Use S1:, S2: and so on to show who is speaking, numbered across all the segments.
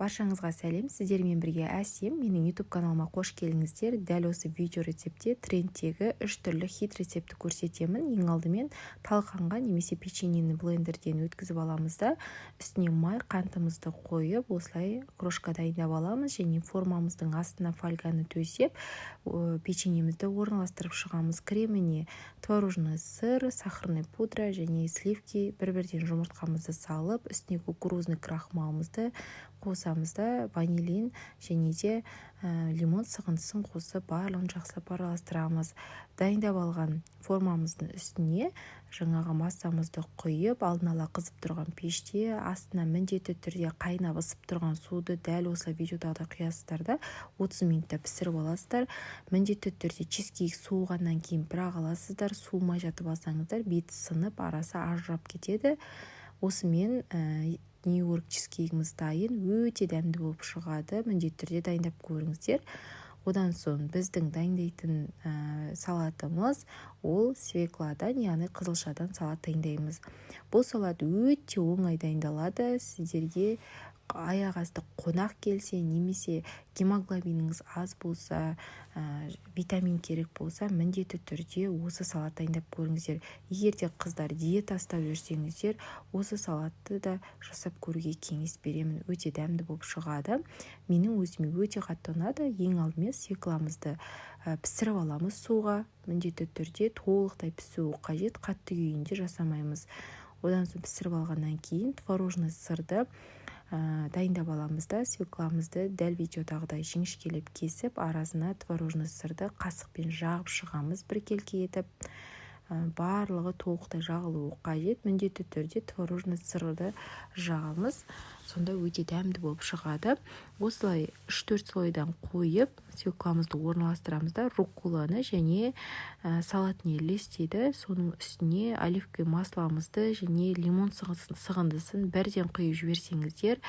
S1: Баршаңызға сәлем! Сіздермен бірге Әсем. Менің YouTube каналыма қош келдіңіздер! Дәл осы видео рецептте трендтегі үш түрлі хит рецептті көрсетемін. Ең алдымен талқанға немесе печеньені блендерден өткізіп аламыз да, үстіне май, қантымызды қойып, осылай крошка дайындап аламыз және формамыздың астына фольганы төсеп, печеньемізді орналастырып шығамыз. Креміне творожный сыр, сахарный пудра және сливки, бір бірден жұмыртқамызды салып, үстіне кукурузный крахмалымызды қосамыз да, ванилин және де лимон сығындысын қосып, барлығын жақсылап араластырамыз. Дайындап алған формамыздың үстіне жаңағы массамызды құйып, алдын ала қызып тұрған пеште астына міндетті түрде қайнап ысып тұрған суды дәл осылай видеодағыдай құясыздар да, 30 минутта пісіріп аласыздар. Міндетті түрде чизкейк суығаннан кейін бірақ аласыздар. Суымай жатып алсаңыздар, беті сынып, арасы ажырап кетеді. Осымен Нью-Йорк чизкейгіміз дайын, өте дәмді болып шығады, міндетті түрде дайындап көріңіздер. Одан соң біздің дайындайтын салатымыз ол свекладан, яғни қызылшадан салат дайындаймыз. Бұл салат өте оңай дайындалады. Сіздерге аяқ асты қонақ келсе немесе гемоглобиніңіз аз болса, витамин керек болса, міндетті түрде осы салат дайындап көріңіздер. Егер де, қыздар, диета ұстап жүрсеңіздер, осы салатты да жасап көруге кеңес беремін, өте дәмді болып шығады. Менің өзіме өте қатты ұнады. Ең алдымен свекламызды пісіріп аламыз суға. Міндетті түрде толықтай пісуі қажет, қатты күйінде жасамаймыз. Одан соң пісіріп алғаннан кейін творожный сырды дайындап аламыз да, свекламызды дәл видеодағыдай жіңішкелеп кесіп, арасына творожный сырды қасықпен жағып шығамыз біркелкі етіп. Барлығы толықтай жағылуы қажет. Міндетті түрде творожный сырды жағамыз, сонда өте дәмді болып шығады. Осылай үш төрт слойдан қойып, свекламызды орналастырамыз да, рукколаны және салатный лист дейді, соның үстіне оливковый масломызды және лимон сығындысын бірден құйып жіберсеңіздер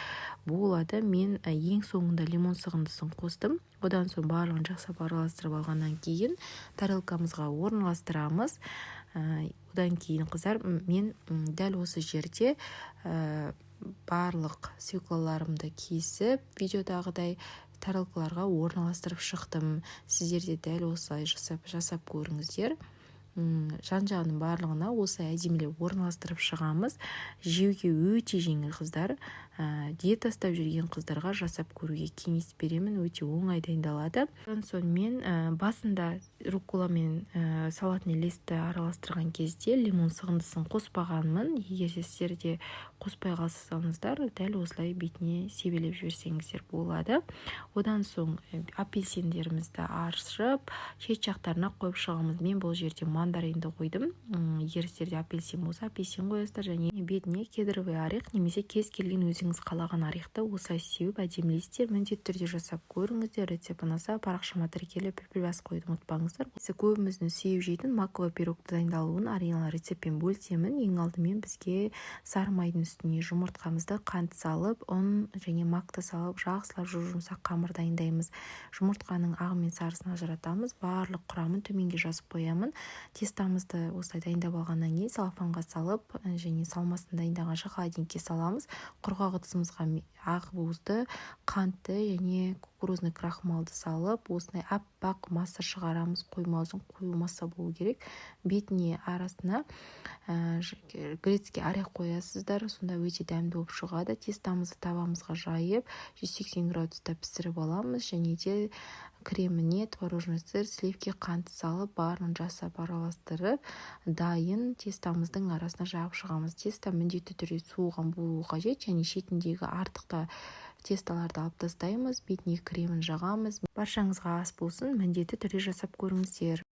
S1: болады. Мен ең соңында лимон сығындысын қостым. Одан соң барлығын жақсылап араластырып алғаннан кейін тарелкамызға орналастырамыз. Одан кейін, қыздар, мен дәл осы жерде барлық свеклаларымды кесіп, видеодағыдай тарелкаларға орналастырып шықтым. Сіздер де дәл осылай жасап көріңіздер. Жан жағының барлығына осылай әдемілеп орналастырып шығамыз. Жеуге өте жеңіл, қыздар. Диета ұстап жүрген қыздарға жасап көруге кеңес беремін, өте оңай дайындалады. Одан соң мен басында руккола мен салатный листті араластырған кезде лимон сығындысын қоспағанмын. Егер сіздер де қоспай қалсаңыздар, дәл осылай бетіне себелеп жіберсеңіздер болады. Одан соң апельсиндерімізді аршып, шет жақтарына қойып шығамыз. Мен бұл жерде мандаринді қойдым. Егер сіздерде апельсин болса, апельсин қоясыздар және бетіне кедровый орех немесе кез келген өзіңіз қалаған орехты осылай сеуіп әдемілейсіздер. Міндетті түрде жасап көріңіздер. Рецепт ұнаса, парақшама тіркеліп, пілпіл басып қоюды ұмытпаңыздар. Көбіміздің сүйіп жейтін маковый пирогты дайындалуын оригинал рецептпен бөлісемін. Ең алдымен бізге сары майдың үстіне жұмыртқамызды, қант салып, ұн және макты салып, жақсылап жұмсақ қамыр дайындаймыз. Жұмыртқаның ағы мен сарысын ажыратамыз. Барлық құрамын төменге жазып қоямын. Тестамызды осылай дайындап алғаннан кейін целлофанға салып және салмасын дайындағанша холодильникке саламыз. Құрғақ ыдысымызға ақ уызды, қантты және кукурузный крахмалды салып, осындай аппақ масса шығарамыз. Қоймалжың қою масса болу керек. Бетіне, арасына грецкий орех қоясыздар, сонда өте дәмді болып шығады. Тестамызды табамызға жайып, 180 градуста пісіріп аламыз және де креміне творожный сыр, сливки, қант салып, барлығын жасап араластырып, дайын тестамыздың арасына жағып шығамыз. Тесто міндетті түрде суыған болуы қажет және шетіндегі артықта тестоларды алып тастаймыз, бетіне кремін жағамыз. Баршаңызға ас болсын! Міндетті түрде жасап көріңіздер.